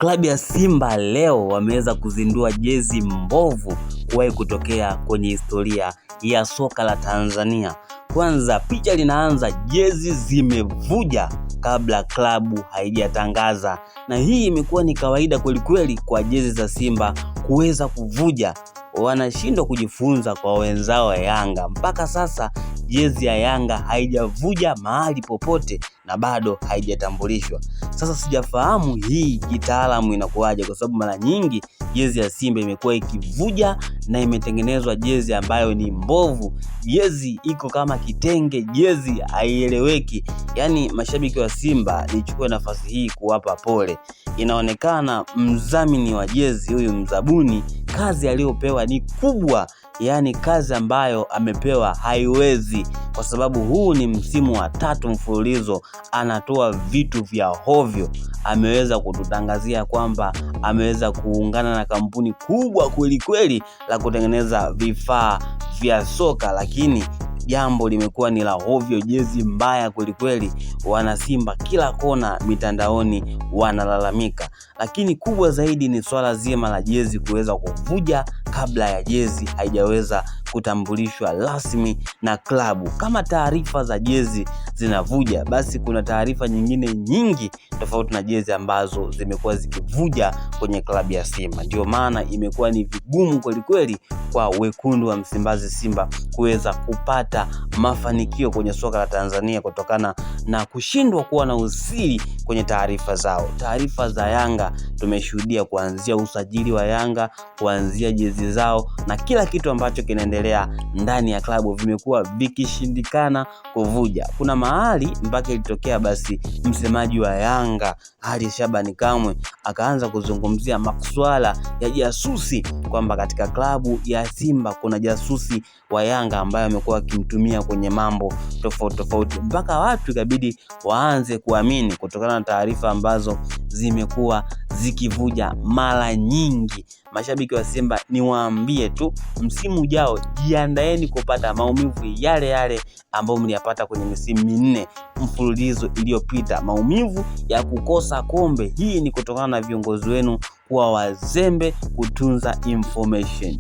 Klabu ya Simba leo wameweza kuzindua jezi mbovu kuwahi kutokea kwenye historia ya soka la Tanzania. Kwanza picha linaanza, jezi zimevuja kabla klabu haijatangaza, na hii imekuwa ni kawaida kwelikweli kwa jezi za Simba kuweza kuvuja. Wanashindwa kujifunza kwa wenzao Yanga. Mpaka sasa jezi ya Yanga haijavuja mahali popote na bado haijatambulishwa. Sasa sijafahamu hii kitaalamu inakuwaje, kwa sababu mara nyingi jezi ya Simba imekuwa ikivuja na imetengenezwa jezi ambayo ni mbovu. Jezi iko kama kitenge, jezi haieleweki. Yaani mashabiki wa Simba, nichukue nafasi hii kuwapa pole. Inaonekana mdhamini wa jezi huyu mzabuni, kazi aliyopewa ni kubwa, yaani kazi ambayo amepewa haiwezi, kwa sababu huu ni msimu wa tatu mfululizo anatoa vitu vya hovyo. Ameweza kututangazia kwamba ameweza kuungana na kampuni kubwa kweli kweli la kutengeneza vifaa vya soka, lakini jambo limekuwa ni la hovyo, jezi mbaya kwelikweli. Wanasimba kila kona mitandaoni wanalalamika, lakini kubwa zaidi ni swala zima la jezi kuweza kuvuja kabla ya jezi haijaweza kutambulishwa rasmi na klabu. Kama taarifa za jezi zinavuja, basi kuna taarifa nyingine nyingi tofauti na jezi ambazo zimekuwa zikivuja kwenye klabu ya Simba. Ndio maana imekuwa ni vigumu kwelikweli kwa wekundu wa Msimbazi Simba kuweza kupata mafanikio kwenye soka la Tanzania kutokana na kushindwa kuwa na usiri kwenye taarifa zao. Taarifa za Yanga tumeshuhudia kuanzia usajili wa Yanga, kuanzia jezi zao na kila kitu ambacho kinaendelea ndani ya klabu vimekuwa vikishindikana kuvuja. Kuna mahali mpaka ilitokea basi msemaji wa Yanga Ali Shabani Kamwe akaanza kuzungumzia masuala ya jasusi kwamba katika klabu ya Simba kuna jasusi wa Yanga ambaye amekuwa akimtumia kwenye mambo tofauti tofauti, mpaka watu ikabidi waanze kuamini kutokana na taarifa ambazo zimekuwa zikivuja mara nyingi. Mashabiki wa Simba niwaambie tu, msimu ujao jiandaeni kupata maumivu yale yale ambayo mliyapata kwenye misimu minne mfululizo iliyopita, maumivu ya kukosa kombe. Hii ni kutokana na viongozi wenu kuwa wazembe kutunza information.